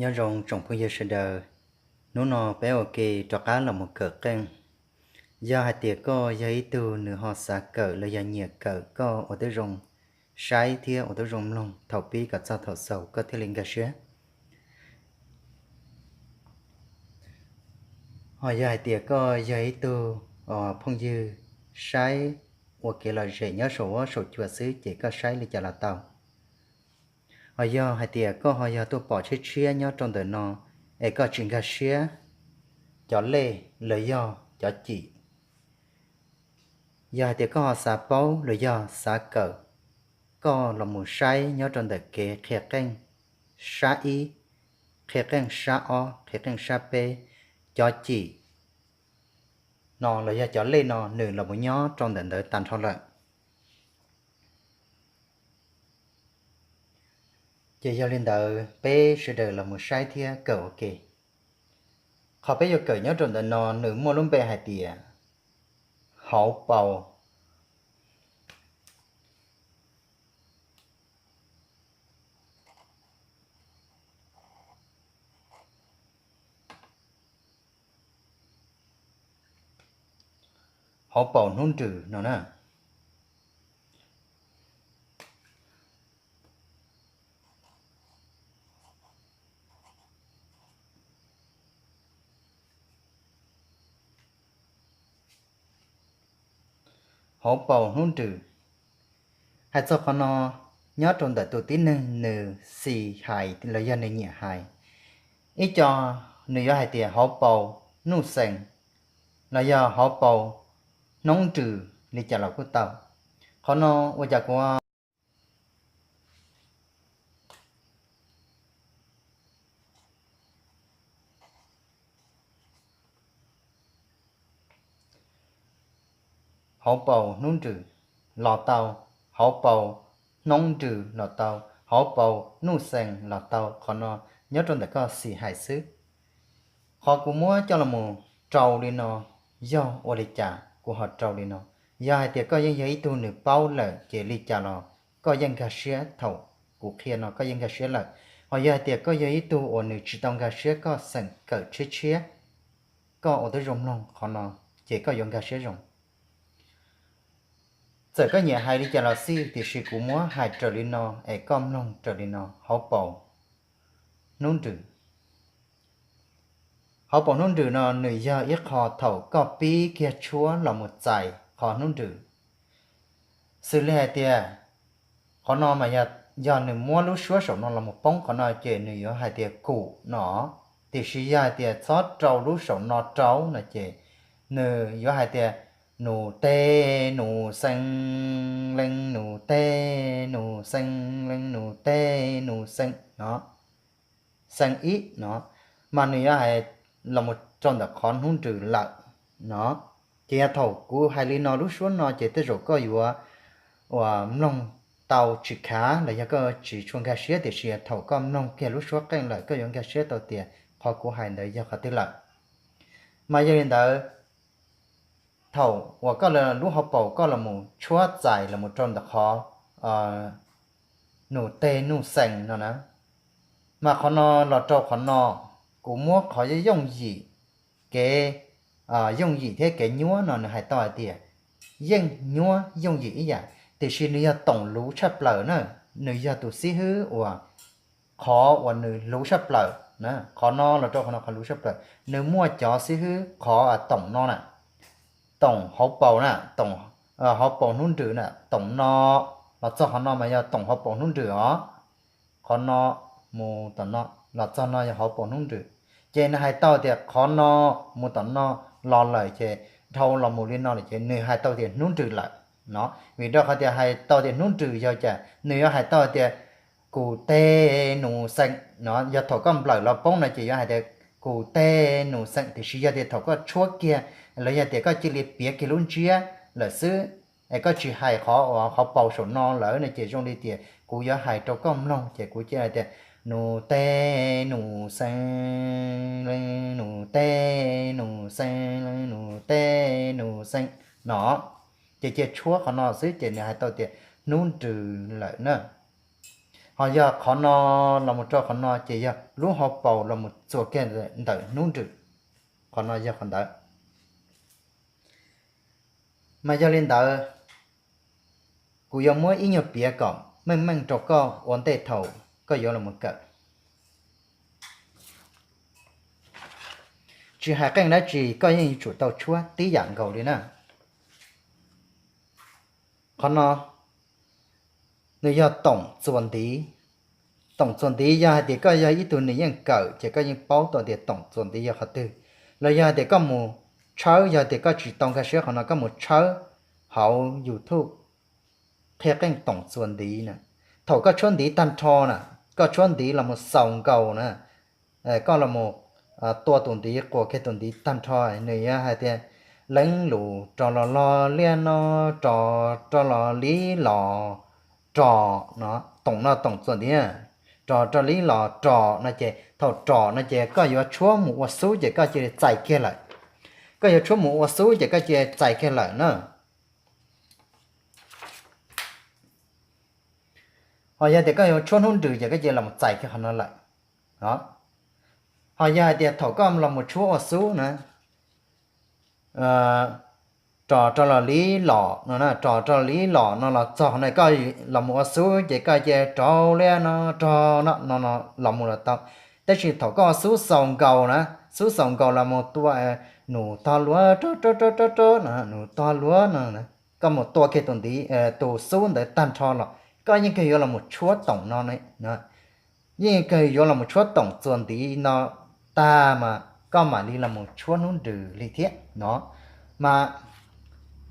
Nyob zoo tsoom phooj ywg sawv daws, hnub no peb ua ke rov qab los mus kawm qeej. Yog hais tias koj yog ib tug nws ho xav kawm los yog nyiam kawm koj uas twb zoo saib thiab uas twb zoo mloog thaum pib kom txog thaum xaus koj thiaj li nkag siab. Ho yog hais tias koj yog ib tug phooj ywg saib ua kev lom zem nyob saum huab saum cua xwb ces koj saib li cas los tau. Ho yog hais tias koj ho yog tuaj pom tshiab tshiab nyob rau ntawm no es koj tsis nkag siab cov lej los yog cov cim, yog hais tias koj ho xav paub los yog xav kawm, koj los mus saib nyob rau ntawm kev qhia qeej sab ib, qhia qeej sab ob, qhia qeej sab peb, cov cim no los yog cov lej no nws los mus nyob rau ntawm ntawd tag nrho lawm. Ces yog li ntawd peb sawv daws los mus saib thiab kawm ua ke. Qhov peb yuav kawm nyob rau ntawm no nws muaj lub npe hais tias hauv paus. Hauv paus hnub nrws no na. Hauv paus hnub nrws. Hais txog qhov no, nyob rau ntawm tus tib neeg nws xis hais los yog nws nyiam hais, ib co nws yuav hais tias hauv paus nuj xees los yog hauv paus hnub nrws li cas los kuj tau. Qhov no ua cas kuv hauv paus hnub nrws los tau, hauv paus hnub nrws los tau, hauv paus nuj xees los tau, qhov no nyob rau ntawm koj xis hais xwb. Qhov kuv muab coj los mus rau li no yog ua li cas kuv ho rau li no? Yog hais tias koj yeej yog ib tug nws paub lawm ces li cas los koj yeej nkag siab, thaum kuv qhia no koj yeej nkag siab lawm. Ho yog hais tias koj yog ib tug uas nws tsis tau nkag siab, koj xeem kawm tshiab tshiab, koj ua tib zoo mloog qhov no ces koj yuav nkag siab zoo. Txawm koj nyiam hais li cas los xij, tiam sis kuv muab hais raws li no es koj mloog raws li no: hauv paus hnub nrws. Hauv paus hnub nrws no nws yog ib qho thaum koj pib kiag tshuab los mus txais qhov hnub nrws. Xws li hais tias qhov no mas yog nws muab lub suab saum no los mus poob qhov no ces nws yuav hais tias kum no, tiam sis yog hais tias txhob rau lub saum no rau no ces nws yuav hais tias nus teg nus xees lees nus teg nus xees lees nus teg nus xees no, xees ib no, mas nws yuav hais los mus rau ntawm qhov hnub nrws lawm no. Ces yog thaum kuv hais li no lub suab no ces tej zaum koj yuav uas mloog tau tsis khav los yog koj tsis tshua nkag siab, tiam sis thaum koj mloog kiag lub suab qeej lawm koj yuav nkag siab tau tias qhov kuv hais ntawd yog qhov twg lawm. Mas yog li ntawd, thaum uas koj lub hauv paus koj los mus tshuab txais los mus rau ntawm qhov nus teg nus xees no na, mas qhov no los rau qhov no, kuv muab qhov yooj yim, kev yooj yim thiab kev nyuab no nws hais tau hais tias yeej nyuab yooj yim ib yam, tiam sis nws yog toom luv tshaj plaws na, nws yog tus xib hwb uas qhov uas nws luv tshaj plaws na, qhov no los rau qhov no qhov luv tshaj plaws, nws muaj cov xib hwb qhov toom no na, toom hauv paus na, toom hauv paus hnub nrws na, toom no los txog qhov no mas yog toom hauv paus hnub nrws os. Qhov no mus tom no los txog no yog hauv paus hnub nrws. Ces nws hais tau tias qhov no mus tom no los lawm ces dhau los mus li no lawm ces nws hais tau tias hnub nrws lawm no. Vim rau qhov tias hais tau tias hnub nrws yog cas nws yuav hais tau tias kus teg nus xees no, yog thaum koj nplawm los poob no ces yuav hais tias kus teg nus xees, tiam sis yog tias thaum koj tshuab kiag los yog tias koj cia li piav kiag lub ntsiab lawm xwb es koj tsis hais qhov uas hauv paus saum no lawm no ces zoo li tias kuv yuav hais rau koj mloog ces kuv cia hais tias nus teg nus xees lees nus teg nus xees lees nus teg nus xees no, ces cia tshuab qhov no xwb ces nws hais tau tias hnub nrws lawm na. Ho yog qhov no los mus rau qhov no ces yog lub hauv paus los mus txuas kiag ntawm hnub nrws. Qhov no yog qhov ntawd. Mas yog li ntawd, kuv yuav muab ib nyuag piav kom meej meej rau koj ua ntej thaum koj yuav los mus kawm. Tsis hais qeej dab tsi koj yeej yuav tsum tau tshuab tib yam nkaus li na. Qhov no nws yog toom txuas ntiv. Toom txuas ntiv yog hais tias koj yog ib tug nws yeej kawm ces koj yeej paub tau tias toom txuas ntiv yog qhov twg. Los yog hais tias koj mus tshawb, yog tias koj tsis tau nkag siab qhov no koj mus tshawb hauv YouTube qhia qeej toom txuas ntiv na. Thaum koj tshuab ntiv tag nrho na, koj tshuab ntiv los mus xaus nkaus na, koj los mus tua tus ntiv, quas kiag tus ntiv tag nrho, nws yuav hais tias leej lus rov los lo liaj no, rov rov los li los rov no, toom no toom txuas ntiv, rov rov li los rov no ces thaum rov no ces koj yuav tshuab mus ua xub ces koj cia li txais kiag lawm. Koj yuav tshuab mus ua xub ces koj cia li txais kiag lawm na. Ho yog tias koj yuav tshuab hnub nrws ces koj cia li los mus txais kiag qhov no lawm. Ho yog hais tias thaum koj los mus tshuab ua xub na, rov rov los li los no, rov rov los li los no los txog qhov no koj los mus ua xub ces koj cia li rov liaj no, rov no no los mus los tau. Tab sis thaum koj xub xaus nkaus na, xub xaus nkaus los mus tua nus tog luav rov rov rov rov rov no, nus tog luav no, koj mus tua kiag tus ntiv, tus xub ntawd tag nrho los koj yeej kawg yuav los mus tshuab toom no, yeej kawg yuav los mus tshuab toom txuas ntiv no tag mas koj mam li los mus tshuab hnub nrws li thiab no. Mas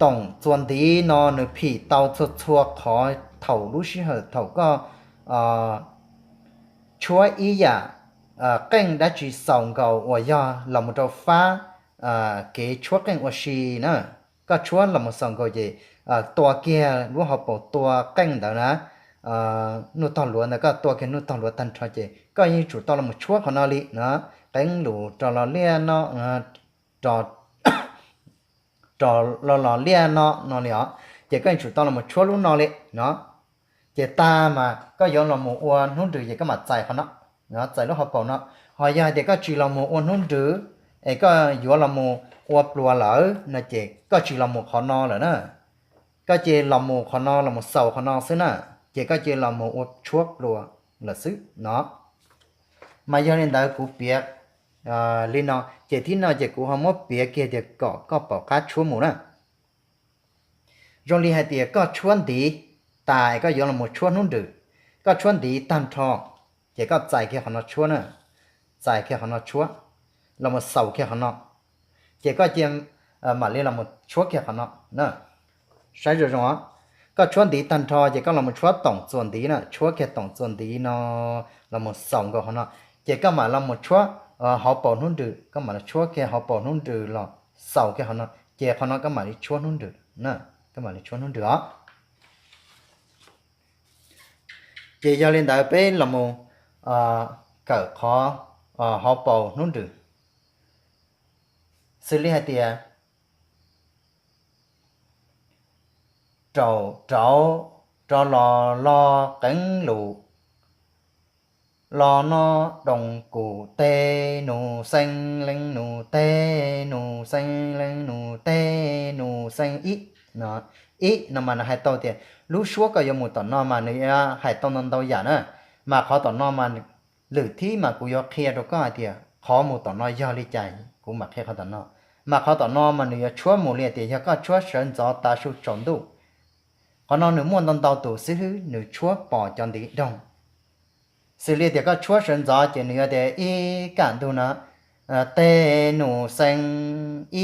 toom txuas ntiv no nws phim tau txhua txhua qhov thaum lub sij hawm thaum koj tshuab ib yam qeej dab tsi xaus nkaus uas yog los mus rau fab kev tshuab qeej ua si na. Koj tshuab los mus xaus nkaus ces tua kiag lub hauv paus tua qeej ntawd na, nuj tog luav ntawd koj tua kiag nuj tog luav tag nrho ces koj yeej tsum tau los mus tshuab qhov no li na, qeej lus rov los liaj no, rov los los liaj no no li os, ces koj yeej tsum tau los mus tshuab lub no li no. Ces tag mas koj yuav los mus ua hnub nrws ces koj mam txais qhov no, txais lub hauv paus no. Ho yog hais tias koj tsis los mus ua hnub nrws es koj yuav los mus ua pluas lawm no ces koj tsis los mus qhov no lawm na. Koj cia li los mus qhov no los mus xaus qhov no xwb na, ces koj cia li los mus ua tshuab pluas lawm xwb no. Mas yog li ntawd kuv piav li no ces thib no ces kuv ho muab piav kiag tias kom koj pom qab tshuab mus na. Zoo li hais tias koj tshuab ntiv tas es koj yuav los mus tshuab hnub nrws, koj tshuab ntiv tag nrho, ces koj txais kiag qhov no tshuab na, txais kiag qhov no tshuab, los mus xaus kiag qhov no, ces koj cia mam li los mus tshuab kiag qhov no na. Saib zoo zoo os, koj tshuab ntiv tag nrho ces koj los mus tshuab toom txuas ntiv na, tshuab kiag toom txuas ntiv no, los mus xaus nkaus qhov no, ces koj mam los mus tshuab hauv paus hnub nrws, koj mam los tshuab kiag hauv paus hnub nrws los xaus kiag qhov no, ces qhov no koj mam li tshuab hnub nrws na, koj mam li tshuab hnub nrws os. Ces yog li ntawd peb los mus kawm qhov hauv paus hnub nrws, xws li hais tias rau, rau, rov los lo qeej lus, los no doos kuv teg nus xeeb leej nus teg nus xeeb leej nus teg nus xeeb ib no. Ib no mas nws hais tau tias lub suab koj yuav mus tom no mas nws yuav hais tau ntau ntau yam na. Mas qhov tom no mas lwm thib mas kuv yuav qhia rau koj hais tias qhov mus tom no yog li cas, kuv mam qhia qhov tom no. Mas qhov tom no mas nws yuav tshuab mus li hais tias yog koj tshuab sawv ntxov tav su tsaus ntuj. Qhov no nws muaj ntau ntau tus xib hwb nws tshuab pom cov ntiv doog. Xws li tias koj tshuab sawv ntxov ces nws yuav tias ib kaj ntug no, teg nus xeeb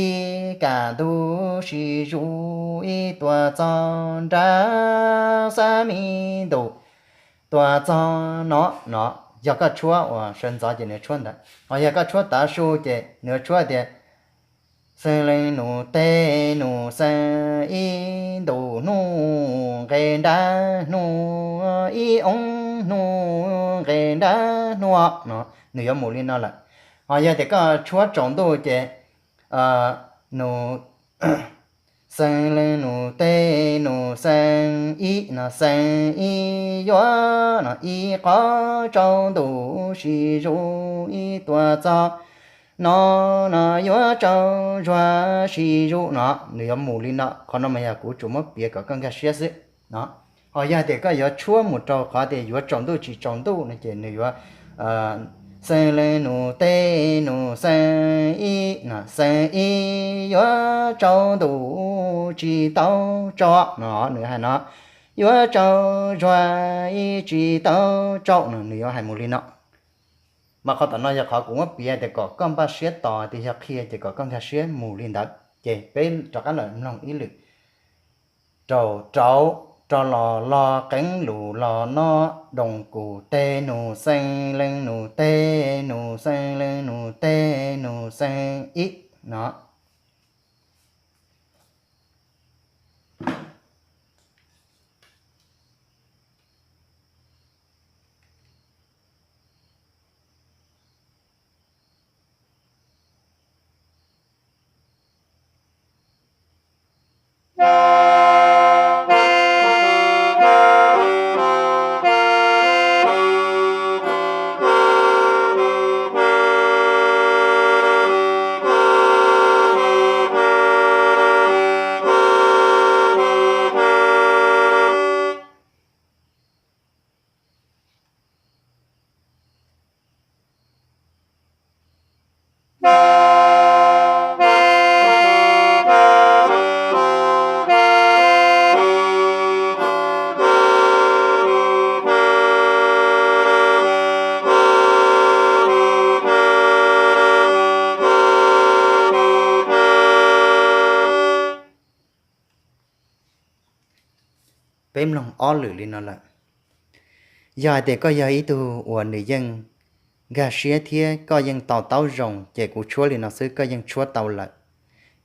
ib kaj ntug sib zuj ib tuaj txog nrab xab mi ntus, tuaj txog no no. Yog koj tshuab uas sawv ntxov ces nws tshuab ntawd, ho yog koj tshuab tav su ces nws tshuab tias xeeb leej nus teg nus xeeb ib ntus hnub nqe nrab hnub ib oob hnub nqe nrab hnub no, nws yuav mus li no lawm. Ho yog tias koj tshuab tsaus ntuj ces nus xeev leej nus teb nus xeev ib no xeev ib yuav no ib qho tsaus ntuj sis zuj ib tuaj txog no, no yuav tsaus zuag sis zuj no, nws yuav mus li no. Qhov no mas yog kuv tsuas muab piav kom koj nkag siab xwb no. Ho yog tias koj yuav tshuab mus rau qhov tias yuav tsaus ntuj tsis tsaus ntuj no ces nws yuav xeev leej nus teb nus xeev ib no xeev ib yuav tsaus ntuj tsis tau tso no, nws hais no yuav tsaus zuag ib tsis tau tsaus no, nws yuav hais mus li no. Mas qhov tom no yog qhov kuv muab piav tias kom koj npaj siab tos tias yog qhia ces kom koj nkag siab mus li ntawd. Ces peb rov qab los mloog ib lwm. Rau rauv, rau los los qeeb lus los no, doos kus teb nus xeev leej nus teb nus xeev leej nus teb nus xeev ib no. Peb mloog ob lwm li no lawm. Yog hais tias koj yog ib tug uas nws yeej nkag siab thiab koj yeej to taub zoo, ces kuv tshuab li no xwb koj yeej tshuab tau lawm.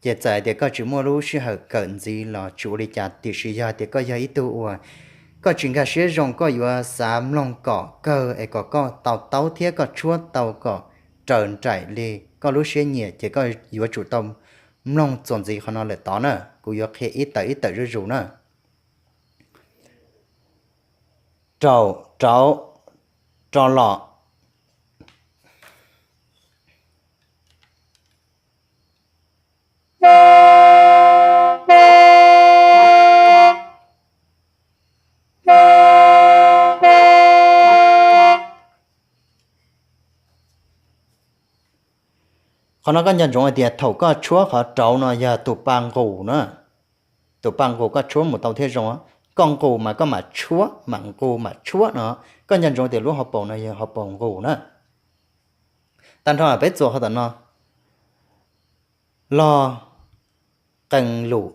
Ces txawm hais tias koj tsis muaj lub sij hawm kawm ntxiv los tsis ua li cas, tiam sis yog hais tias koj yog ib tug uas koj tsis nkag siab zoo, koj yuav xav mloog kom kawg es kom koj to taub thiab koj tshuab tau kom raws nraim li koj lub siab nyiam, ces koj yuav tsum tau mloog txuas ntxiv qhov no lawm tod na. Kuv yuav qhia ib tawm ib tawm zuj zus na. Rau, rauv, rau los. Qhov no koj nco ntsoov hais tias thaum koj tshuab qhov rauv no yog tus pa nqus na. Tus pa nqus koj tshuab mus tau thiaj zoo. Koj nqus mas koj mam tshuab, mam nqus mam tshuab no. Koj nco ntsoov tias lub hauv paus no yog hauv paus nqus na. Tag nrho peb txuas qhov tom no. Log, qee lus.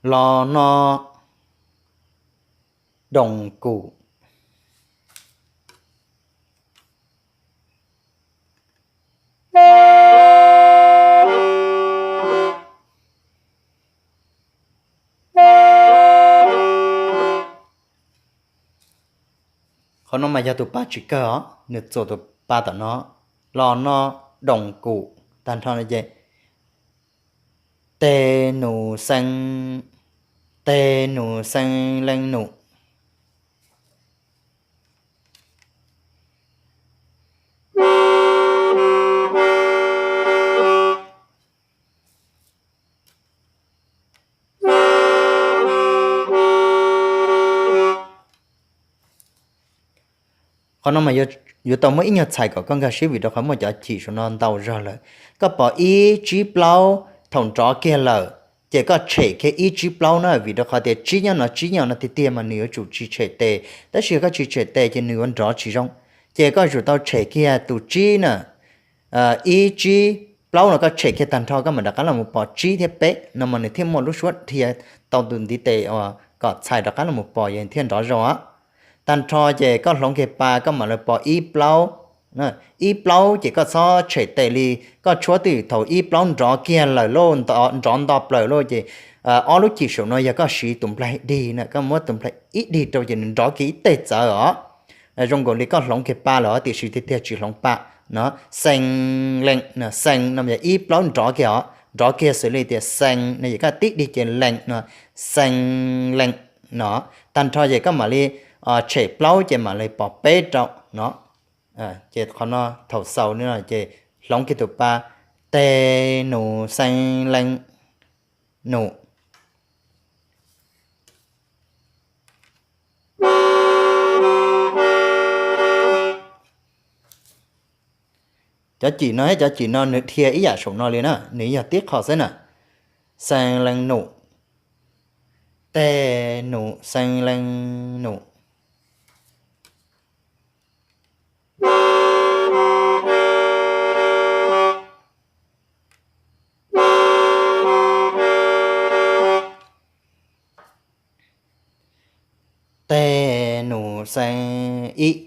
Los no, doos kus. Qhov no mas yog tus pa tsis kawg os, nws txuas tus pa tom no, los no, doos kus, tag nrho no ces, teg nus xee, teg nus xee leej nus. Qhov no mas yuav tau muaj ib nyuag txhais kom koj nkag siab vim rau qhov muaj cov chim saum no ntau zog lawm. Koj pom ib tsib plaub thaum nrov kiag lawm, ces koj tshem kiag ib tsib plaub na, vim rau qhov tias tsib nyob no tsib nyob no tiag tiag mas nws yuav tsum tsis tshem tes, tab sis yog koj tsis tshem tes ces nws yuav nrov tsis zoo. Ces koj yuav tsum tau tshem kiag tus tsib na, ib tsib plaub no koj tshem kiag tag nrho koj mam rov qab los mus pos tsib thiab peb no mas nws thiaj muaj lub suab dhia tau tus ntiv tes uas kom txhais rov qab los mus pos yog thiaj nrov zoo os. Tag nrho ces koj hloov kiag pa koj mam li pos ib plaub, Ib plaub ces koj txhob tshem tes li, koj tshuab twj ywm thaum ib plaub nrov kiag lawm lauj, nrov nto plaws lauj ces ob lub cim saum no yog koj siv tus nplaig dig na, koj muab tus nplaig ib dig rau ces nws nrov kiag ib teg txawv os. Zoo nkaus li koj hloov kiag pa lawm os, tiam sis tiag tiag tsis hloov pa no. Xee leej, xee no yog ib plaub nrov kiag os, nrov kiag xws li tias xee no ces koj tib dig ces leej no, xee leej no. Tag nrho ces koj mam li tshem plaub ces mam li pos peb rau no. Ces qhov no thaum xaus li no ces hloov kiag tus pa, teg nus xee leej nus. Cov cim no thiab cov cim no nws dhia ib yam saum no li na, nws yog tib qho xwb na. Xee leej nus, teg nus xee leej nus. Teg nus xee ib.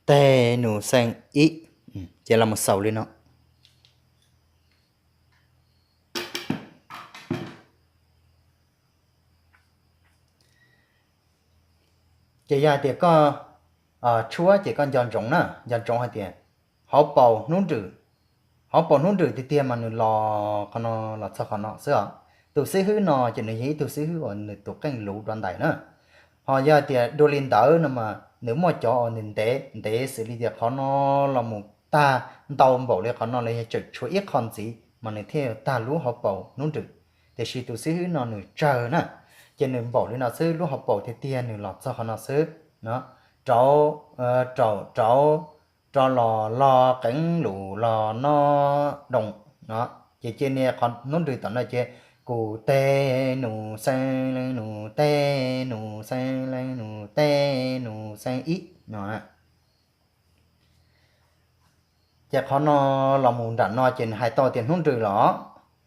Teg nus xee ib. Ces los mus xaus li no. Ces yog hais tias koj tshuab ces koj nco ntsoov na, nco ntsoov hais tias hauv paus hnub nrws, hauv paus hnub nrws tiag tiag mas nws los qhov no, los txog qhov no xwb os. Tus xib hwb no ces nws yog ib tug xib hwb uas nws tus qeej luv dua ntais na. Ho yog tias dua li ntawd no mas nws muaj cov uas nws ntev ntev xws li tias qhov no los mus tag ntau npaum li qhov no los yog tseem tshuav ib qho ntxiv mas nws thiaj tag lub hauv paus hnub nrws. Tiam sis tus xib hwb no nws tsawg na, ces nws npaum li no xwb, lub hauv paus tiag tiag nws los txog qhov no xwb no. Rauv, rauv, rauv, rov los los qeev lus los no doo no. Ces cia li qhov hnub nrws tom no ces kus teg nus xee leej nus teg nus xee leej nus teg nus xee ib no. Ces qhov no los mus nram no ces nws hais tau tias hnub nrws los,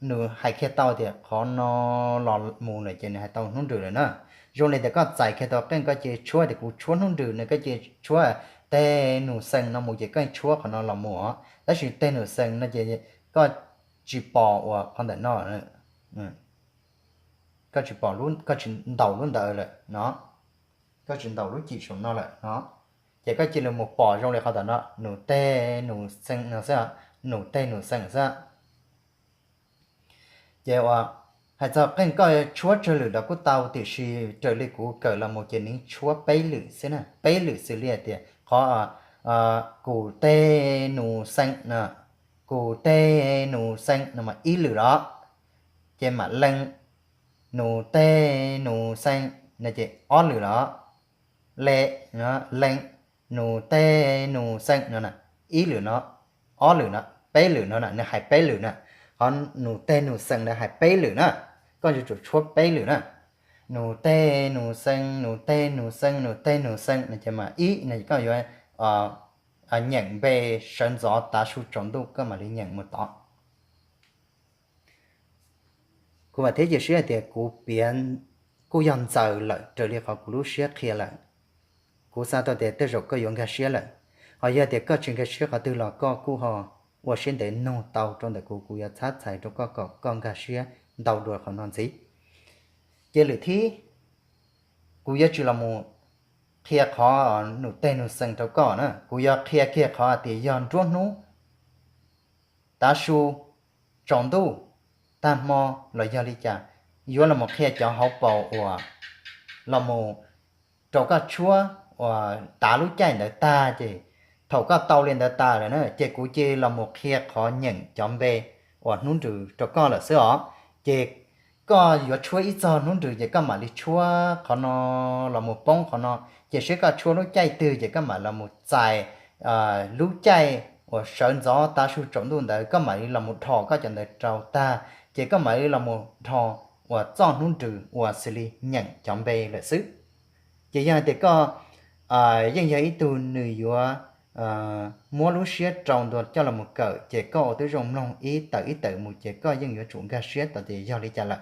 nws hais kiag tau tias qhov no los mus lawm ces nws hais tau hnub nrws lawm na. Zoo li tias koj txais kiag tau qeej koj cia li tshuab tias kuv tshuab hnub nrws no, koj cia li tshuab teg nus xee no mus ces koj tshuab qhov no los mus os. Tab sis teg nus xee no ces koj tsis pom uas qhov ntawm no, koj tsis pom, koj tsis ntaus lub ntawd lawm no, koj tsis ntaus lub cim saum no lawm no. Ces koj cia li mus pom zoo li qhov tom no, nus teg nus xee no xwb, nus teg nus xee xwb. Ces uas hais txog qeej koj tshuab tsawg lwm los kuj tau, tiam sis raws li kuv kawm los mus ces nws tshuab peb lwm xwb na, peb lwm xws li hais tias qhov kus teg nus xee no, kus teg nus xee no mas ib lwm los, ces mam leej nus teg nus xee no ces ob lwm los, le, leej nus teg nus xee no na, ib lwm no, ob lwm no, peb lwm no na, nws hais peb lwm na. Qhov nus teg nus xee ntawd hais peb lwm na, koj yuav tsum tshuab peb lwm na. Nus teg nus xee, nus teg nus xee, nus teg nus xee no ces mas ib no koj yuav nyeem npe sawv ntxov tav su tsaus ntuj koj mam li nyeem mus tod. Kuv vam thiab cia siab hais tias kuv piav kuj yog ntxaws lawm raws li qhov kuv lub siab qhia lawm. Kuv xav tau tias tej zaum koj yuav nkag siab lawm. Ho yog tias koj tsis nkag siab qhov twg los koj kuj ho ua siab ntev nug tau rau ntawm kuv, kuv yuav txhab txhais rau koj kom koj nkag siab ntau dua qhov no ntxiv. Ces lwm thib kuv yuav tsis los mus qhia qhov nus teg nus xee rau koj na, kuv yuav qhia kiag qhov hais tias yog nruab hnub, tav su, tsaus ntuj, tag hmo los yog li cas, yuav los mus qhia cov hauv paus uas los mus rau koj tshuab uas tav lub caij ntawd tag ces thaum koj tau li ntawd tas lawm na ces kuv cia li los mus qhia qhov nyeem cov npe uas hnub nrws rau koj lawm xwb os. Ces koj yuav tshuab ib txog hnub nrws ces koj mam li tshuab qhov no los mus poob qhov no, ces seb koj tshuab lub caij twg ces koj mam los mus txais lub caij uas sawv ntxov tav su tsaus ntuj ntawd koj mam li los mus dhos koj cov ntawd rau tag, ces koj mam li los mus dhos uas txoj hnub nrws uas xws li nyeem cov npe lawm xwb. Ces yog hais tias koj yeej yog ib tug nws yuav muab lub siab rau ntua coj los mus kawm, ces koj ua tib zoo mloog ib tawm ib tawm mus ces koj yeej yuav tsum nkag siab tau tias yog li cas lawm.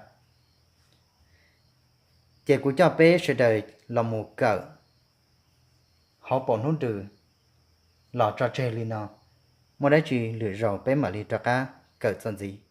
Ces kuv coj peb sawv daws los mus kawm hauv paus hnub nws los tso tseg li no, muaj dab tsi lwm zaus peb mam li rov qab kawm txuas ntxiv.